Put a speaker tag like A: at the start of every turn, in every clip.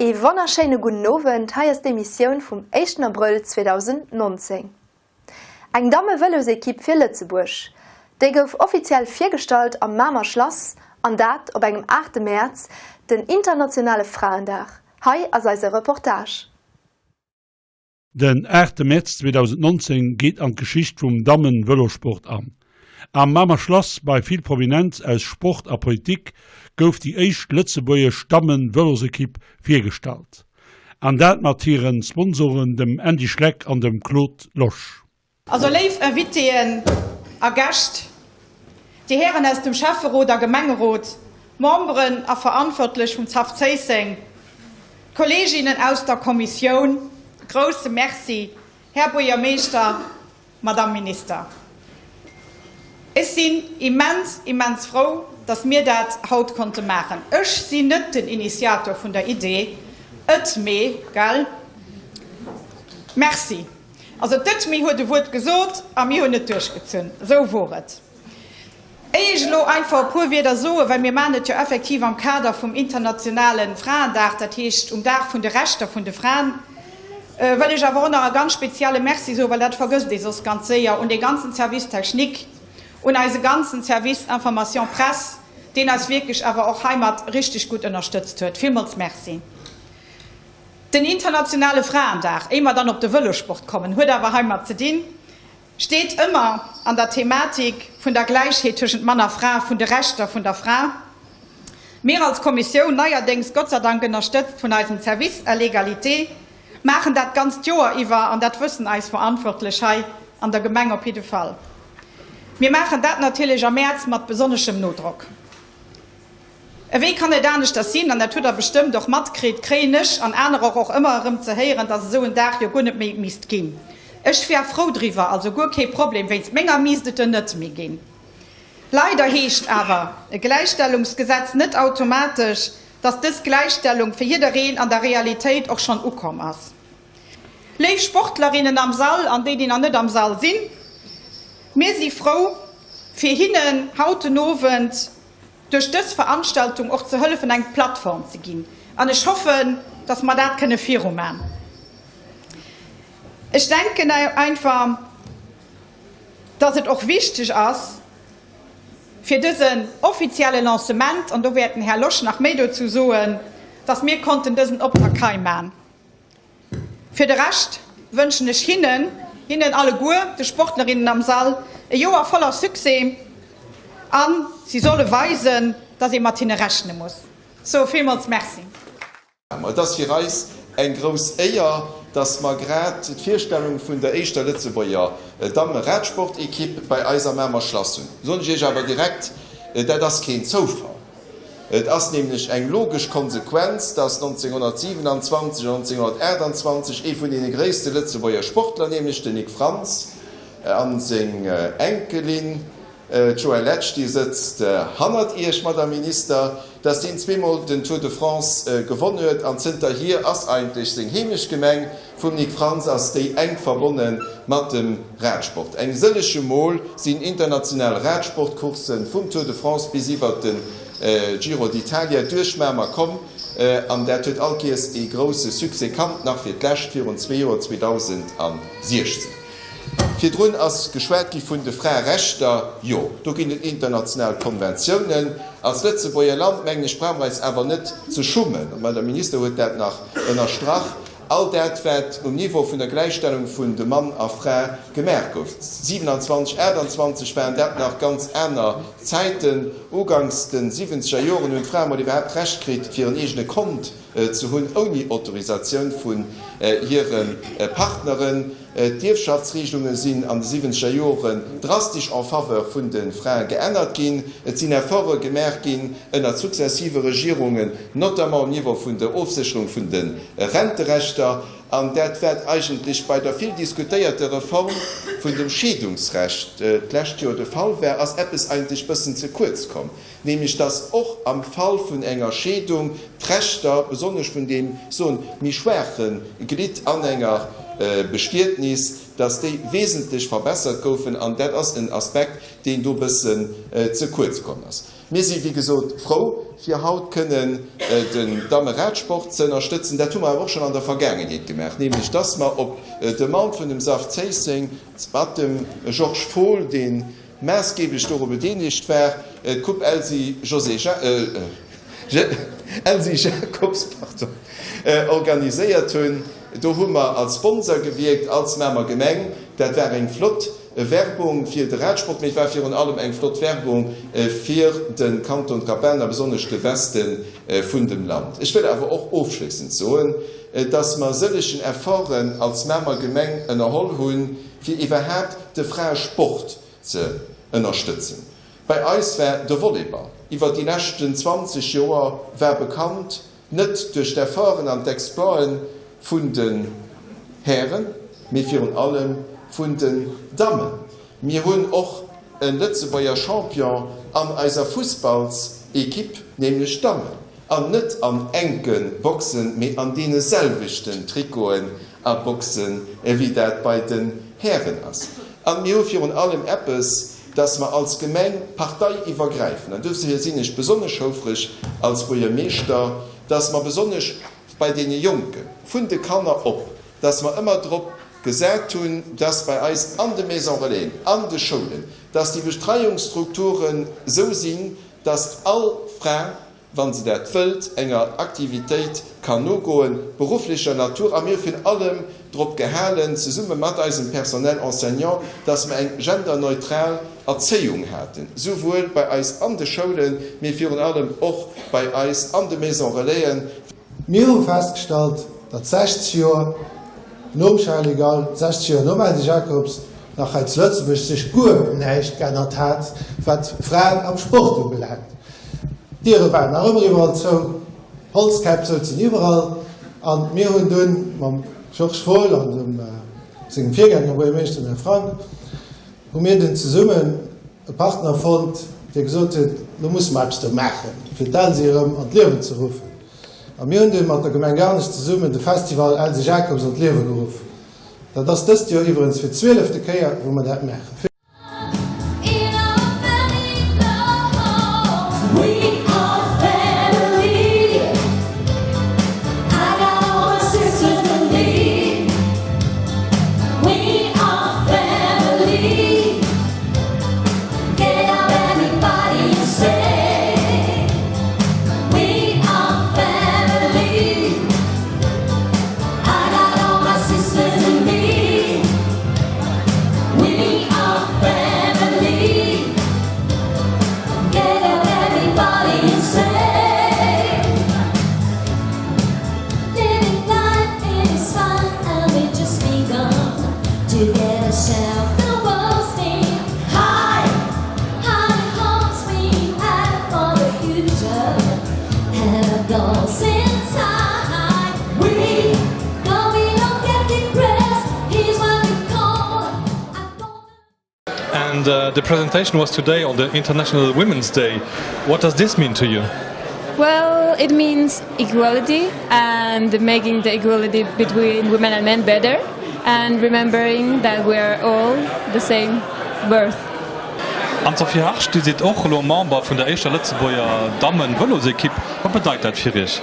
A: Ee wonnerschéine gudden Owend, hei ass d'Emissioun vum éischten Abrëll 2019. Eng Damme-Vëlosekipp fir Lëtzebuerg. Déi gouf offiziell virgestallt am Mamer Schlass, an dat op engem 8 Mäerz, den internationale Fraendag. Hei ass eise Reportage.
B: Den 8 Mäerz 2019 geet an d'Geschicht vum Dammen-Vëlosport an. Am Mamer Schlass bei vill Prominenz aus Sport a Politik gouf déi éischt lëtzebuergesch Dammen-Vëlosekipp virgestallt. An dat mat hiren Sponsoren dem Andy Schleck an dem Claude Losch.
C: Also léif Invitéen a Gäscht, Dir Hären aus dem Schäfferot a Gemengerot, Memberen a Verantwortlech vum Zaf Zéisseng, Kolleeginnen aus der Kommissioun, grousse Merci, Här Buergermeeschter, Madame Minister. Ech sinn immens, immens frou, dass mir dat haut konnte maachen. Ech sinn net den Initiator vun der Idee, et mee, gell? Merci. Also d'Edmi huet e Wuert gesot a mir hunn et duerchgezunn. Esou wor et. Éi ech elo einfach e puer Wierder soen, well mir maachen et jo effektiv am Kader vum internationale Fraendag, dat heescht um Dag vun de Rechter vun de Fraen, wëll ech awer och nach e ganz spezielle Merci soen, well dat vergësst ee soss ganz séier, un dee ganzen Service technique, un eise ganzen Service Information Presse, deen eis wierklech awer och heimat richteg gutt ënnerstëtzt huet. Villmools Merci. Den internationale Fraendag, éi mer dann op de Vëlosport kommen, huet awer heimat ze dinn, steet ëmmer an der Thematik vun der Gläichheet tëschent Mann a Fra, vun de Rechter vun der Fra. Mir als Kommissioun, neierdéngs Gott sei Dank ënnerstëtzt vun eisem Service à l'égalité, maachen dat d'ganzt Joer iwwer, an dat wëssen eis Verantwortlech hei an der Gemeng op jidde Fall. Mir maachen dat natierlech am Mäerz mat besonneschem Nodrock. Ewéi kann et aneschters sinn, an dat hutt Der bestëmmt och matkritt, kréien ech an anerer och ëmmer erëm ze héieren, dass esou en Dag jo guer net méi misst ginn. Ech wär frou driwwer, also guer kee Problem, wéinst menger misst et en net méi ginn. Leider heescht awer e Gläichstellungsgesetz net automatesch, dass dës Gläichstellung fir jiddereen an der Realitéit och schonn ukomm ass. Léif Sportlerinnen am Sall an déi, déi nach net am Sall sinn, mir si frou, fir hinnen haut den Owend duerch dës Veranstaltung och ze hëllefen eng Plattform ze ginn an ech hoffen, dass mer dat kënne viruman. Ech denken einfach, dass et och wichteg ass fir dësen offizielle Lancement, an do wäert den Här Losch nach méi dozou soen, dass mir konnten dësen Optakt hei man. Fir de Rescht wënschen ech hinnen, hinnen alleguer, de Sportlerinnen am Sall, e Joer voller Succès a si solle weisen, dass ee mat hinne rechne muss. Soe villmools Merci.
D: Et ass fir eis eng grouss Éier, dass mer grad d'Virstellung vun der éischter Lëtzebuerger Damme-Radsport-Ekipp bei eis am Mamer Schlass hunn. Soen ech Iech awer direkt, dat ass keen Zoufall. Et ass nämlech eng logesch Konsequenz, dass 1927 an 1928 ee vun deene gréisste Lëtzebuerger Sportler, nämlech den Nic Frantz, a seng Enkelin, d'Joëlle Letsch, déi sëtzt hannert Iech, Madame Minister, dass deen zweemol den Tour de France gewonn huet. An zënterhier ass eigentlech seng Heemechtgemeng vum Nic Frantz ass déi enk verbonne mat dem Radsport. Eng sëllege Mol sinn international Radsportcourssen vum Tour de France bis iwwert den Giro d'Italia duerch Mamer komm an dat huet all Keers ee grousse Succès kannt, nach fir d'lescht virun zwee Joer, 2016. Virdrun ass geschwat gi vun de Fraerechter. Jo, do ginn et international Konventiounen. Als Lëtzebuerger Land, mengen ech, brauche mer eis awer net ze schummen, an d'Madame Minister huet dat nach ënnerstrach, All dat, wat um Niveau vun der Gläichstellung vun de Mann a Fra gemaach gouf. 27, 28 waren dat nach ganz aner Zäiten. Uganks de siwwenzeger Joren hunn d'Frae mol iwwerhaapt d'Recht kritt, fir en eegene Kont ze hunn, ouni Autorisatioun vun hire Partneren. D'Ierfschaftsregelunge sinn an de siwwenzeger Joren drastesch en faveur vun de Frae geännert ginn. Et sinn Efforte gemaach ginn ënnert successive Regierungen, notamment um Niveau vun der Ofsécherung vun de Renterechter. An dat, wat eigentlech bei der vill diskutéierter Reform vun dem Scheedungsrecht d'lescht Joer de Fall war, ass eppes eigentlech bëssen ze kuerz komm. nämlech dass och am Fall vun enger Scheedung d'Rechter, besonnesch vun deem, soen, méi schwaache Glidd an enger Bestietnis, dass déi wesentlech verbessert goufen. An dat ass en Aspekt, deen do e bëssen ze kuerz komm ass. Mir si wéi gesot frou. fir haut kënnen den Dammeradsport ze ënnerstëtzen. Dat hu mer awer och schonn an der Vergaangenheet gemaach, nämlech dass mer op Demande vun dem SAF Zéisseng mat dem Georges Fohl, dee maassgeblech doru bedeelegt war, d'Coupe Elsy Josée Elsy Jacobs, pardon, organiséiert hunn. Do hu mer als Sponsor gewierkt, als Mamer Gemeng. Dat war eng flott Werbung fir de Radsport, mee et war virun allem eng flott Werbung fir de Kanton Capellen a besonnesch de Weste vun dem Land. Ech wëll awer och ofschléissend soen, dass mer sëllegen Efforten als Mamer Gemeng ënnerholl hunn, fir iwwerhaapt de Fraesport ze ënnerstëtzen. Bei eis war de Volleyball iwwer déi leschten 20 Joer war bekannt, net duerch d'Efforten an d'Exploiten vun den Hären, mee virun allem vun den Dammen. Mir hunn och e Lëtzebuerger Champion an eiser Fussballsequipe, nämlech d'Dammen. An net an enke Boxen, mee an deene selwechten Trikoten a Boxen, ewéi dat bei den Hären ass. An mir hu virun allem eppes, dass mer als Gemeng parteiiwwergräifend, an dofir sinn ech besonnesch houfreg als Buergermeeschter, dass mer besonnesch bei deene Jonken, vun de Kanner op, dass mer ëmmer drop gesat hunn, dass bei eis an de Maisons Relaisen, an de Schoulen, dass déi Betreiungsstrukturen esou sinn, dass all Fra, wa se dat wëllt, enger Aktivitéit kann nogoen, berufflecher Natur. A mir hu virun allem drop gehalen, zesumme mat eisem Personnel enseignant, dass mer eng genderneutral Erzéiung haten, souwuel bei eis an de Schoulen, mee virun allem och bei eis an de Maisons Relaisen.
E: Mir hu festgestallt, datt 60 Joer nom Charly Gaul, 60 Joer nom Elsy Jacobs nach hei zu Lëtzebuerg sech guer näischt geännert hat, wat d'Fraen am Sport ubelaangt. D'Diere waren nach ëmmer iwwerall zou, Holzkäpp souzen iwwerall. A mir hunn dunn mam Georges Fohl an dem sengem Virgänger Buergermeeschter, dem Här Frank, hu mir dunn zesummen e Partner fonnt, dee gesot huet, Lo musse mer eppes do maachen, fir d'Elsy erëm an d'Liewen ze ruffen. A mir hunn dunn mat der Gemeng Garnech zesummen de Festival Elsy Jacobs an d'Liewe geruff. Dat ass dëst Joer iwwerens fir d'zwielefte Kéier, wou mer dat maachen.
F: And uh, the presentation was today on the International Women's Day. What does this mean to you?
G: Well, it means equality and making the equality between women and men better and remembering that we are all the same birth.
F: Anne-Sophie Harsch, Dir sidd och elo Member vun der éischter Lëtzebuerger Dammen-Vëlosekipp. Wat bedeit dat fir Iech?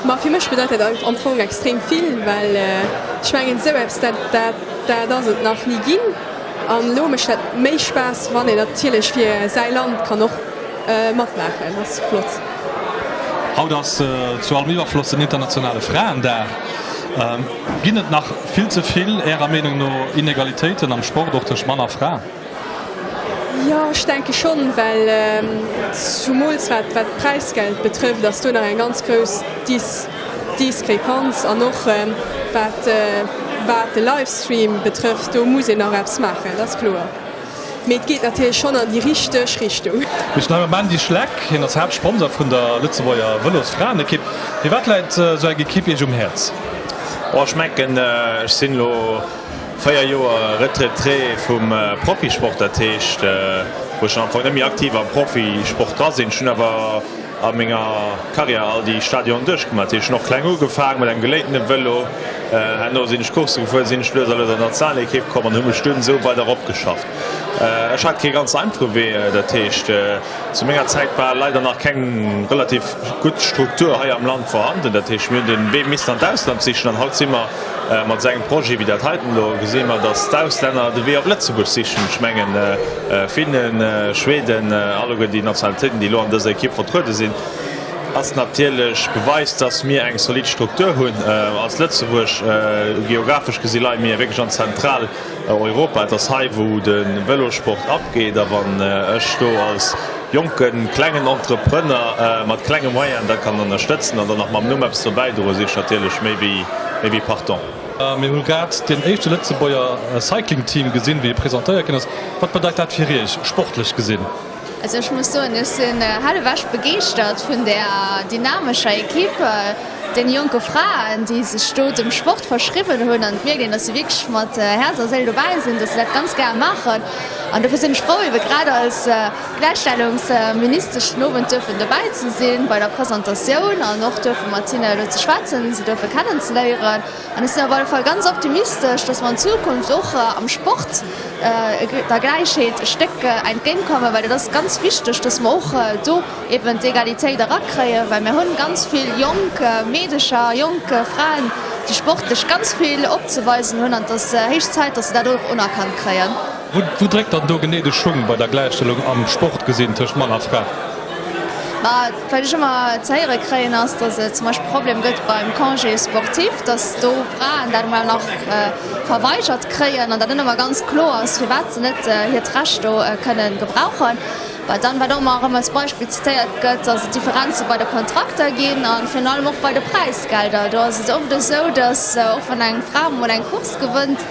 H: Ma fir mech bedeit dat am Fong extrem vill, well ech mengen esou eppes dat dat dat ass et nach ni ginn. An elo mécht dat méi Spaass, wann een natierlech fir säi Land kann och matmaachen. Dat ass flott.
F: Haut ass zu allem Iwwerfloss den internationale Fraendag. Ginn et nach vill ze vill, Ärer Meenung no, Inegalitéiten am Sport, och tëscht Mann a Fra?
H: Jo, ech denke schonn, well zumools wat d'Präisgeld betrëfft, ass do nach eng ganz grouss Dis. Diskrepanz an och wat wat de Livestream betrëfft, do muss een nach eppes maachen, dat ass kloer. Mee et geet natierlech schonn an déi richteg Richtung.
F: Mir stinn hei mam Andy Schleck, hien ass Haaptsponsor vun der Lëtzebuerger Vëlosfraenekipp. Firwat läit esou eng Ekipp Iech um Häerz?
I: Oh, ech menken, ech sinn elo 4 Joer Retraité vum Profisport, dat heescht, wou ech am Fong net méi aktiv am Profisport dra sinn. Ech hunn awer a menger Karriär all déi Stadionen duerchgemaach. Dat heescht, ech hunn och kleng ugefaangen mat engem geléintene Vëlo, herno sinn ech Coursse gefuer, sinn ech lues a lues an d'Nationalekipp komm an hu mech dunn esou weider eropgeschafft. Ech hat kee ganz einfache Wee, dat heescht zu menger Zäit war leider nach keng relativ gutt Struktur hei am Land vorhanden. Dat heescht mir hunn den Wee missen an d'Ausland sichen an haut si mer mat esou engem Projet wéi dat heiten elo, gesi mer, datt d'Auslänner de Wee op Lëtzebuerg sichen. Ech mengen Finnen, Schweden, alleguer déi Nationalitéiten déi elo an dëser Ekipp vertruede sinn, ass natierlech beweist, datt mir eng solid Struktur hunn als Lëtzebuerg. Geographesch gesi leie mir wierklech an zentral Europa. Et ass hei, wou de Vëlosport abgeet. A wann ech do als jonken, klengen Entrepreneur mat klenge Moyenen dat kann ënnerstëtzen an dann nach mam Numm eppes dru bäidroen, si ech natierlech méi wéi partant.
F: Mir hu grad deen éischte Lëtzebuerger Cycling Team gesinn, wéi e presentéiert ginn ass. Wat bedeit dat fir Iech, sportlech gesinn?
J: Also ech muss soen, ech sinn hellewech begeeschtert vun där dynamescher Equipe, deene jonke Fraen, déi sech do dem Sport verschriwwen hunn. An et mierkt een, datt se wierklech mat Häerz a Séil dobäi sinn, datt se dat ganz gär maachen. An dofir sinn ech frou, ebe grad als Gläichstellungsministesch den Owend duerfen dobäi ze sinn bei der Presentatioun an och duerfe mat hinne elo ze schwätzen, se duerfe kennenzeléieren. An ech sinn op alle Fall ganz optimistesch, dass mer an Zukunft och am Sport der Gläichheet e Stéck entgéintkommen, well et ass ganz wichteg, dass mer och do eben d'Egalitéit erakréien, well mir hunn ganz vill jonk Meedecher, jonk Fraen, déi sportlech ganz vill opzeweisen hunn an et ass héich Zäit, dass se dat och unerkannt kréien.
F: Wou dréckt dann do genee de Schung bei der Gläichstellung am Sport gesinn tëscht Mann a Fra?
J: Ma wat ech ëmmer ze héiere kréien ass, datt et zum Beispill Problem gëtt beim Congé sportif, datt do Fraen dat emol nach verweigert kréien an dat net ëmmer ganz kloer ass, firwat se net hiert Recht do kënne gebrauchen. Well dann, wat och ëmmer erëm als Beispill zitéiert gëtt, datt et Differenze bei de Kontrakter ginn a virun allem och bei de Präisgelder. Do ass et oft esou, datt och wann eng Fra emol eng Course gewënnt,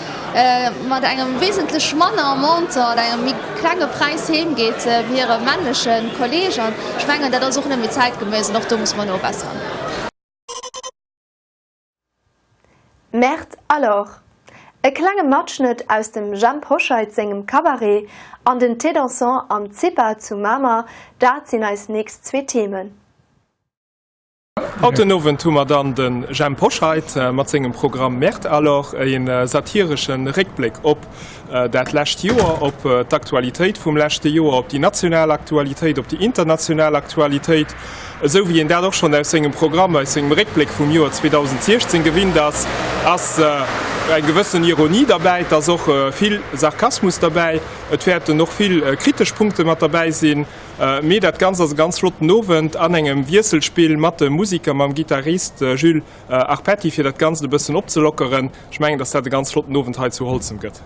J: mat engem wesentlech manner Montant oder engem méi klenge Präis heem geet wéi hire männleche Kolleeg. An ech mengen, dat ass och net méi zäitgeméiss an och do muss mer nobesseren.
A: Merde alors! E klenge Matschnëtt aus dem Jhemp Hoscheit sengem Cabaret an den Thé dansant am CIPA zu Mamer, dat sinn eis nächst zwee Themen.
K: Haut den Owend hu mer dann de Jhemp Hoscheit mat sengem Programm Merde alors, e satiresche Réckbléck op dat lescht Joer, op d'Aktualitéit vum leschte Joer, op déi national Aktualitéit, op déi international Aktualitéit, esou wéi een dat och schonn aus sengem Programm, aus sengem Réckbléck vum Joer 2016 gewinnt ass, ass eng gewëssen Ironie derbäi, et ass och vill Sarkasmus derbäi, et wäerten och vill kritesch Punkte mat derbäi sinn. Mee dat Ganzt ass e ganz flotten Owend an engem Wiesselspill mat de Musiker, mam Gittarist Jules Arpetti, fir dat Ganzt e bëssen opzelockeren. Ech mengen, dass dat e ganz flotten Owend hei zu Holzem gëtt.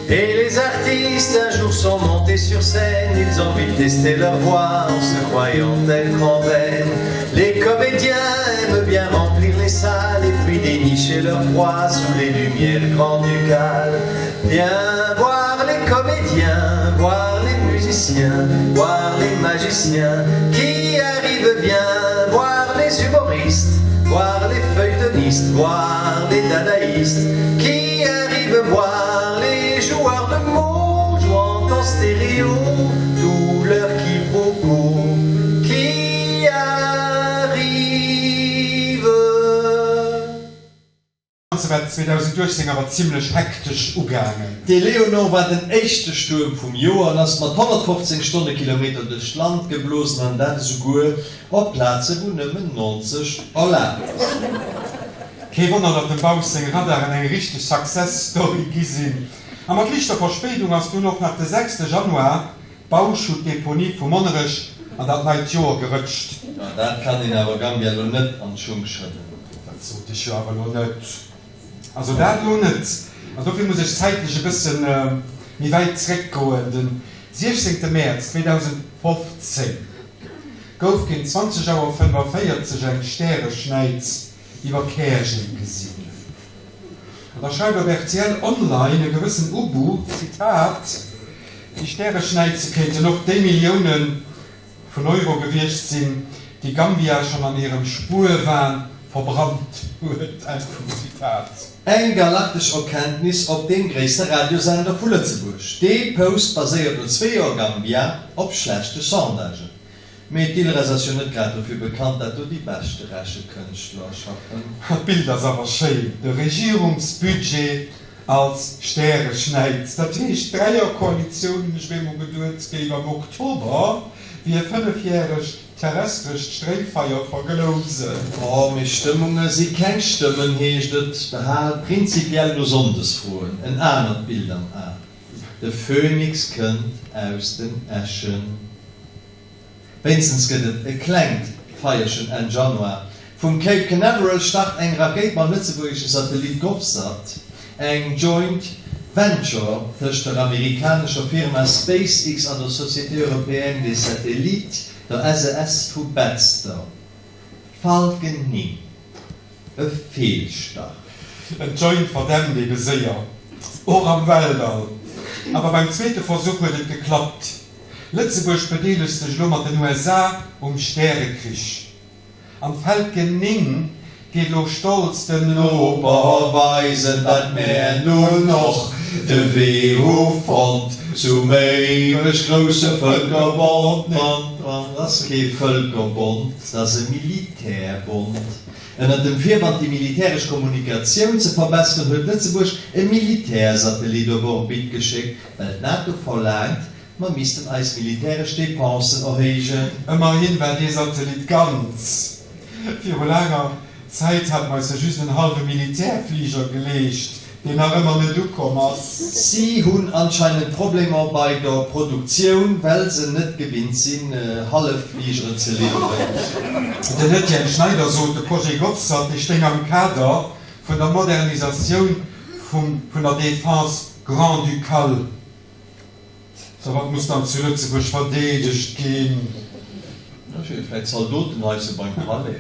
L: Et les artistes un jour sont montés sur scène, ils ont vite testé leur voix en se croyant être en veine. Les comédiens aiment bien remplir les salles et puis dénicher leur proie sous les lumières grand-ducales. Viens voir les comédiens, voir les musiciens, voir les magiciens qui arrivent bien, voir les humoristes, voir les feuilletonistes, voir les dadaïstes qui arrivent voir les joueurs de mots jouant en stéréo tout leur quiproquo qui arrive.
M: Ganze war 2018 awer zimmlech hektesch ugaangen.
N: De Leonor war den éischte Stuerm vum Joer an ass mat 115 Stonnekilometer duerch d'Land geblosen, an dat esouguer op Plaze wou nëmmen 90 erlaabt ass.
M: Kee Wonner, datt dem Bausch seng Radaren eng richteg Success Story gi sinn. A mat liichter Verspéidung ass dunn och nach de sechste Januar d'Bauschuttdeponie vu Monnerech an dat neit Joer gerëtscht.
N: Ma dat kann een awer Gambia lo net an d'Schung schëdden.
M: Dat sot ech jo awer lo net. Also dat lo net. An dofir muss ech zäitlech e bësse méi wäit zréckgoen. De 16 Mäerz 2015 gouf géint 20 Auer 45 eng Stäreschnäiz iwwer Käerjeng gesinn. An da schreift op rtl Online e gewëssen Ubu, Zitat, Déi Stäreschnäize kéinten och déi Millioune vun Euro gewiescht sinn, déi Gambia schonn an hirem Spuerwahn verbrannt huet. Enn vum Zitat.
N: Eng galaktesch Erkenntnis op deem gréisste Radiosender vu Lëtzebuerg. Dee Post baséiert no zwee Joer Gambia op schlechte Sondagen. Mee d'ILRES ass jo net grad dofir bekannt, dat do déi beschte Rechekënschtler schaffen.
M: D'Bild ass awer schéin, de Regierungsbudget als Stäreschnäiz. Dat heescht, d'Dräierkoalitioun, hunn ech mir emol geduet, géif am Oktober wéi e fënnefjäregt terrestrescht Stréifeier verglousen.
N: Oh, mee Stëmmunge si keng Stëmmen, heescht et. Behal prinzipiell no Sonndesfroen en anert Bild am A. De Phönix kënnt aus den Äschen. Wéinstens gëtt et e klengt Feierchen Enn Januar. Vum Cape Canaveral start eng Rakéit mam lëtzebuergesche Satellit GovSat, eng Joint Venture tëscht der amerikanescher Firma SpaceX an der Société Européenne des Satellites, der SES vu Betzder. Falcon 9. E Feelstart.
M: En Joint verdämpt ebe séier, och am Weltall. Awer beim zweete Versuch huet et geklappt. Lëtzebuerg bedeelegt sech elo mat den USA um Stärekrich. An d'Falcon 9 geet elo stolz den
N: Noper weisen, dat mär nun och de Wee hu fonnt zum éiweg grousse Vëlkerbond. Dat ass kee Vëlkerbond, dat ass e Militärbond. Ënnert dem Virwand déi militäresch Kommunikatioun ze verbesseren, huet Lëtzebuerg e Militärsatellit op Orbit geschéckt, well d'NATO verlaangt, mer missten eis militäresch Depensen erhéijen.
M: Ëmmerhin war dee Satellit ganz. Viru laanger Zäit hate mer eis jo just en hallwe Militärfliger geleescht, deen nach ëmmer net ukomm ass.
N: Si hunn anscheinend Problemer bei der Produktioun, well se net gewinnt sinn, hallef Fligeren ze liwweren.
M: Den Etienne Schneider sot, de Projet GovSat, dee stéing am Kader vun der Modernisatioun vun der Défense grand-ducale. So, wat muss dann zu Lëtzebuerg verdeedegt ginn?
N: Vläit Zaldotenhaise beim Palais.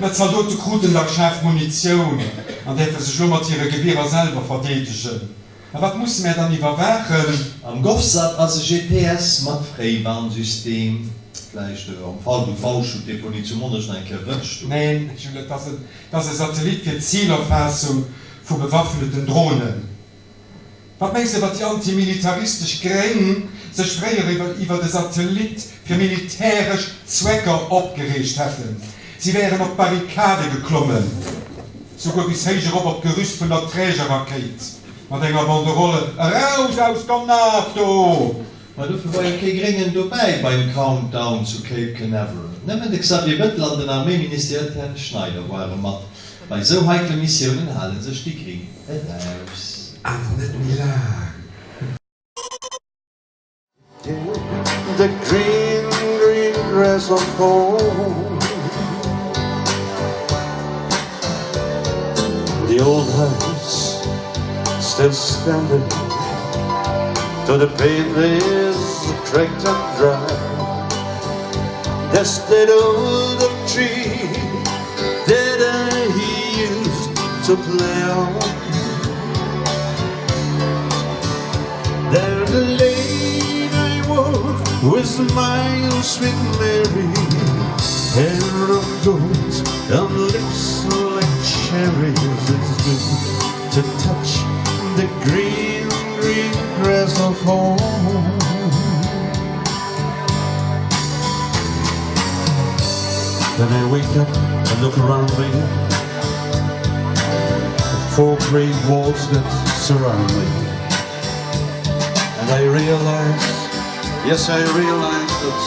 M: Mä d'Zaldote kruten da schaarf Munitioun an däerfe sech elo mat hire Gewierer selwer verdeedegen. A wat musse mär dann iwwerwaachen?
N: Am GovSat ass e GPS mat Fréiwarnsystem. Vläicht am Fall wou d'Bauschuttdeponie zu Monnerech nach eng Kéier wënscht.
M: Neen, Jules, et ass e Satellit fir d'Zilerfaassung vu bewaffneten Dronen. Wat mengs de, wat déi antimilitaristesch Gréng sech fréier iwwert e Satellit fir militäresch Zwecker opgereegt hätten? Si wären op d'Barrikade geklommen, souguer bis héich erop op d'Gerüst vun der Trägerrakéit, mat enger Banderole Eraus aus der NATO!
N: Ma dofir war jo kee Gréngen dobäi beim Countdown zu Cape Canaveral. Nëmmen de Xavier Bettel an den Arméiminister Etienne Schneider ware mat. Bei sou heikle Missiounen hale sech déi Gring eraus.
M: Awer net méi laang.
O: The green, green grass of home The old house still standing Though the paint is cracked and dry There's that old oak tree That I used to play on There the lane I walk with my old sweet Mary Hair of gold and lips like cherries It's good to touch the green, green grass of home Then I wake up and look around me The four great walls that surround me And I realize, yes I realize that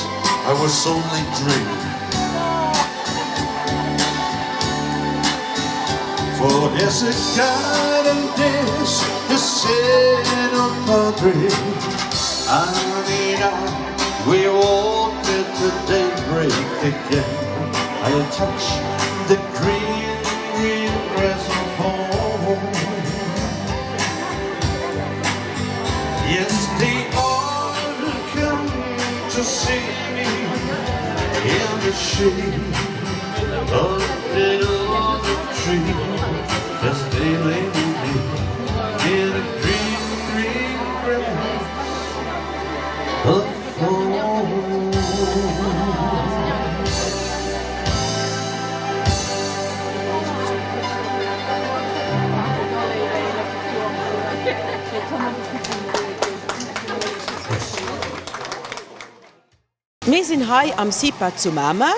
O: I was only dreaming For there's a God and there's the sin of Padre I mean I we walk at the daybreak again I'll touch the green, green grass of home Yes, they all come to see me In the shade of the old tree As they lay me in the green, green grass of home.
P: Mir sinn hei am CIPA zu Mamer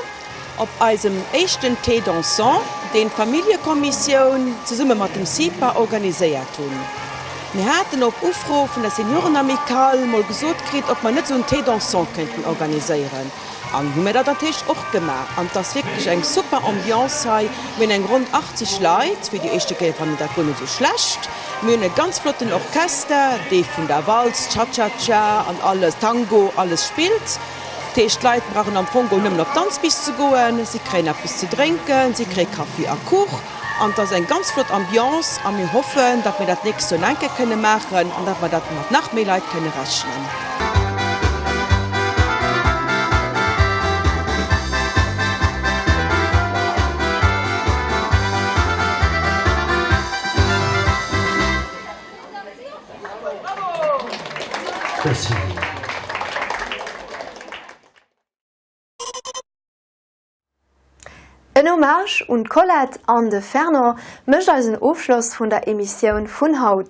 P: op eisem éischten Thé dansant, deen d'Familljekommissioun zesumme mat dem CIPA organiséiert hunn. Mir haten op Ufro vun der Seniorenamicale mol gesot kritt, ob mer net esou en Thé dansant kéinten organiséieren. An hu mir dat natierlech och gemaach. An et ass wierklech eng super Ambiance hei. Mir hunn eng ronn 80 Leit, fir déi éischte Kéier fannen ech dat guer net esou schlecht. Mir hunn e ganz flotten Orchester, dee vun der Walz, Cha-Cha-Cha an alles, Tango, alles spillt. Dat heescht, d'Leit brauchen am Fong geholl nëmmen op d'Danzpist ze goen, si kréien eppes ze drénken, si kréie Kaffi a Kuch an et ass eng ganz flott Ambiance a mir hoffen, datt mir dat d'nächst Joer nach eng Kéier kënne maachen an datt mer dat mat nach méi Leit kënne rechnen.
A: En Hommage un d'Colette an de Fernand mécht eisen Ofschloss vun der Emissioun vun haut.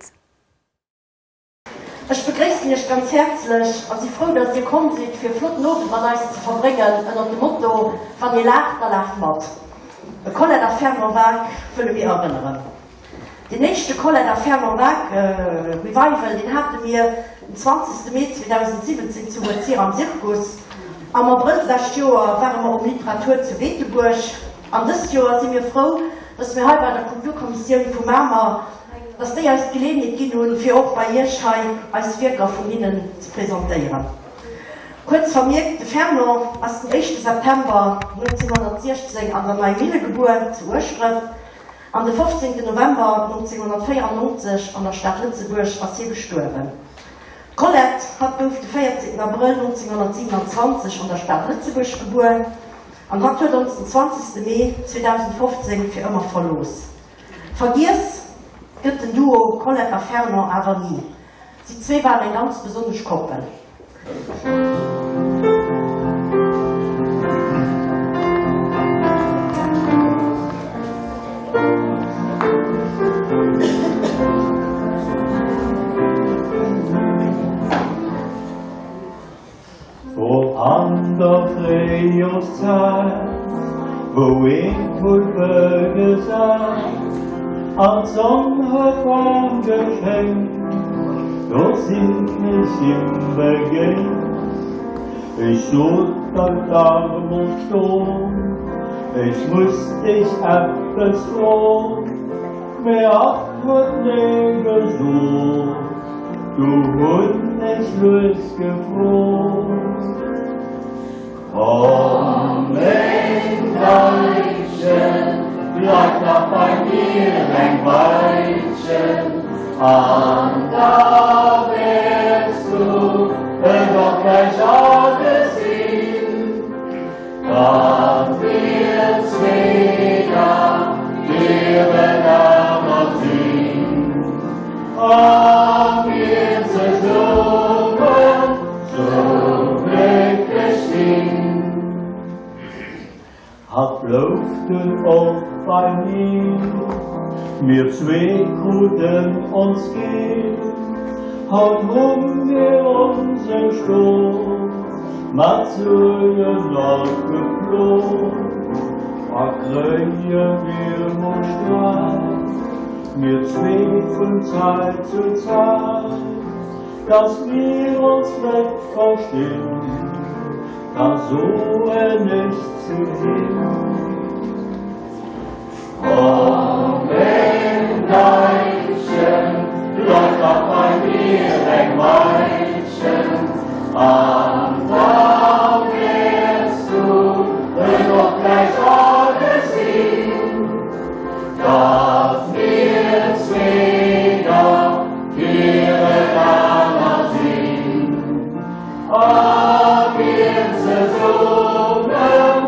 Q: Ech begréissen Iech ganz häerzlech a si frou, dass Dir komm sidd, fir e flotten Owend mat eis ze verbréngen ënnert dem Motto Wann ee laacht, da laacht mat. U Colette a Fernand Waack wëlle mir erënneren. Deen éischte Colette a Fernand Waack Revival, deen hate mir den 20 Mee 2017 zu Rued-Sir am Sirkus. Am Abrëll d'lescht Joer ware mer um Literatur zu Beetebuerg an dëst Joer si mir frou, dass mir hei bei der Kulturkommissioun vu Mamer, dass déi eis d'Geleeënheet ginn hunn, fir och bei Iech hei eis Wierker vun hinnen ze presentéieren. Kuerz vermierkt, De Fernand ass den éischte September 1916 an der Neimille gebuer, zu Ueschdref, an de 15 November 1994 an der Stad Lëtzebuerg ass hie gestuerwen. D'Colette, hatt gouf de 14 Abrëll 1927 an der Stad Lëtzebuerg gebuer an hatt huet ons den 20 Mee 2015 fir ëmmer verlooss. Vergiess gëtt den Duo Colette a Fernand awer ni. Si zwee waren eng ganz besonnesch Koppel.
O: Wor an der Fréijoerszäit, wou een d'Tulpe gesäit, an d'Sonn huet waarm geschéngt, do sinn ech him begéint. Ech sot, Bleif da mol stoen, ech muss dech eppes froen. Mä hatt huet nee gesot. Du hunn ech lues gefrot. Komm meng Weibchen, bleib nach bei mir eng Weilchen, an da wäers du et och gläich agesinn. Datt mir zwee da fir-enaner sinn, a mir zesummen sou glécklech sinn. Hatt blouf dunn och bei mir, mir zwee kruten ons gär, haut hu mir onse Stot. Mat Suen alt geplot, a kréie mir mol Sträit, mir zwee vun Zäit zu Zäit, dass mir ons net verstinn, da soen ech zu him. Komm meng Leifchen, bleif nach bei mir eng Weilchen, an da wäers du et och gläich agesinn, datt mir zwee dach firenaner sinn, a mir zesummen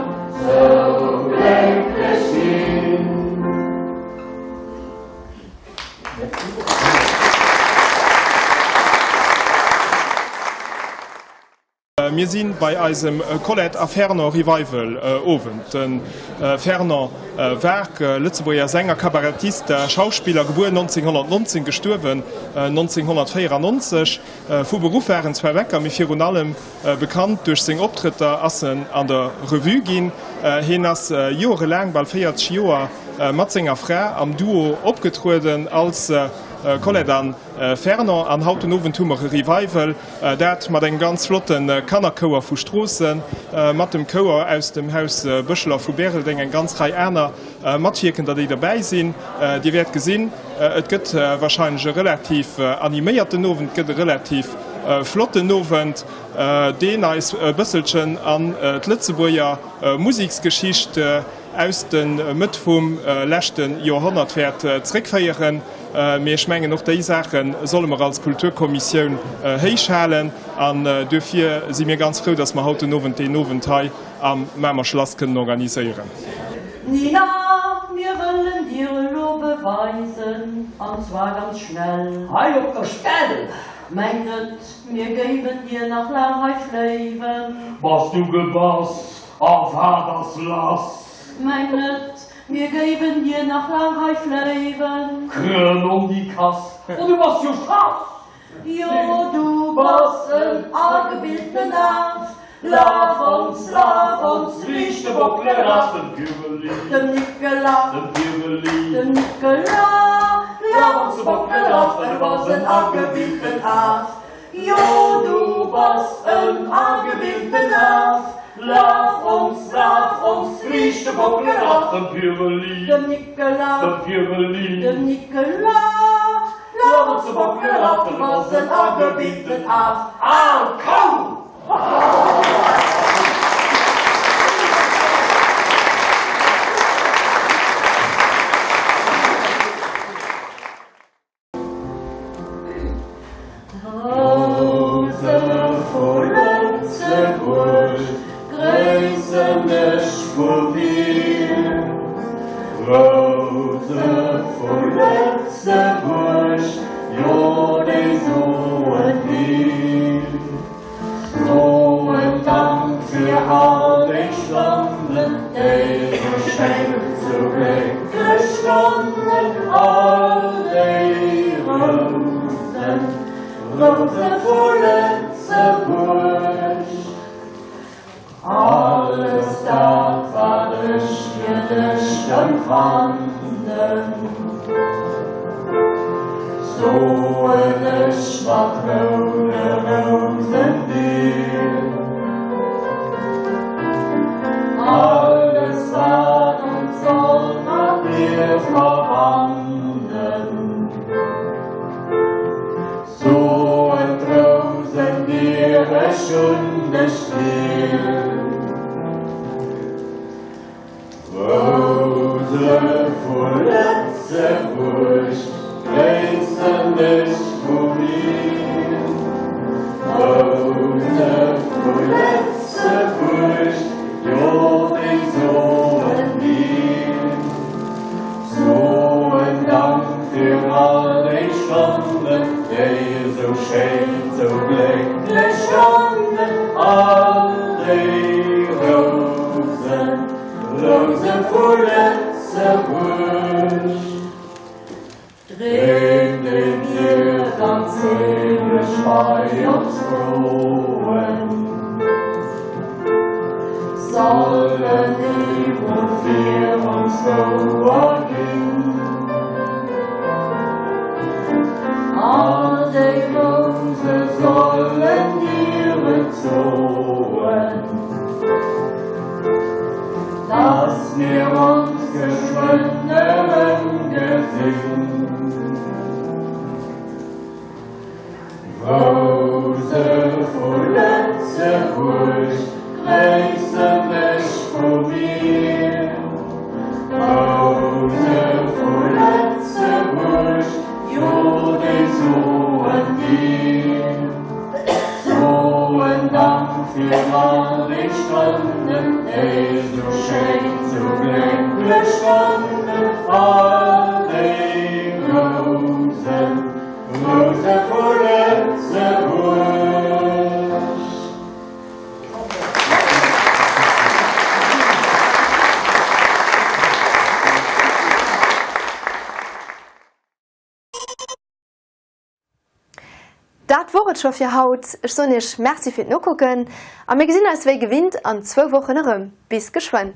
O: Sou glécklech sinn.
K: Mir si bei eisem Colette a Fernand Revival Owend. De Fernand Wark, Lëtzebuerger Sänger, Kabarettist a Schauspiller, gebuer 1919, gestuerwen 1994. Vu Beruff war en zwar Bäcker, mee virun allem bekannt duerch seng Optrëtter ass en an der Revue ginn. Hien ass joerelaang, bal 40 Joer, mat senger Fra am Duo opgetrueden als Colette a Fernand. An haut den Owend hu mer e Revival. Dat mat engem ganz flotte Kannerchouer vu Stroossen, mat dem Chouer aus dem Haus Bëscheler vu Bäreldeng, eng ganz Rei aner Matwierkender, déi derbäi sinn. Dir wäert gesinn, et gëtt warscheinlech e relativ animéierten Owend, et gëtt e relativ flotten Owend, deen eis e bësselchen an d'Lëtzebuerger Museksgeschicht aus de Mëtt vum leschte Joerhonnert wäert zréckféieren. Mee ech mengen, och déi Saache solle mer als Kulturkommissioun héich halen. An duerfir si mir ganz frou, dass mer haut den Owend deen Owend hei am Mamer Schlass kënnen organiséieren.
Q: Nina, mir wëllen dir elo beweisen, an zwar ganz schnell.
R: Hei op der Stell!
Q: Meng net, mir géiwen dir nach laang hei fléiwen.
R: Bass du gebass, a wat ass lass?
Q: Meng net, Mir géiwen dir nach laang hei fléiwen.
R: Krën on déi Kass, oh du bass jo schass!
Q: Jo du bass en agebilten Af, laf ons, laf ons riicht de Bockel eraf.
R: Dem Pireli,
Q: dem Nicolas,
R: dem Pireli,
Q: dem Nicolas, laf ons de Bockel eraf, well du bass en agebilten Af. Jo, du bass en agebilten Af, laf ons, laf ons riicht de Bockel eraf.
R: Dem Pireli,
Q: dem Nicolas,
R: dem Pireli,
Q: dem Nicolas, laf ons de Bockel eraf, du bass en agebilten Af.
R: Al Kou!
O: Rouse vu Lëtzebuerg gréissen dech vu mir. Rouse vu Lëtzebuerg, jo déi soen dir. Soen Dank fir all déi Stonnen, déi sou schéin, sou glécklech stonnen. All déi Rousen, Rouse vu Lëtzebuerg. Alles dat, wat ech fir dech empfannen, soen ech mat roude Rousen dir. Alles, wat ons soll mat dir verbannen, Soen d'Rousen dir, ech hunn dech gär. Rouse vu Lëtzebuerg gréissen dech vu mir. Rouse vu Lëtzebuerg, jo déi soen dir. Soen Dank fir all déi Stonnen, déi esou schéin, sou glécklech stonnen. All déi Rousen, Rouse vu Lëtzebuerg. Dreem déi mir dann seeleg bei ons froen, sollen eemol fir ons wouer ginn. All déi Rouse sollen dir et soen, Dass mir ons geschwënn erëmgesinn. Rouse vu Lëtzebuerg gréissen dech vu mir. Rouse vu Lëtzebuerg, jo déi soen dir. Soen Dank fir all déi Stonnen, déi sou schéin, sou glécklech stonnen, all déi Rousen, Rouse vu Lëtzebuerg.
A: Dat wor et scho fir haut. Ech soen iech Merci fir d'Nokucken a mir gesinn eis wéi gewinnt an zwou Wochen erëm. Bis geschwënn!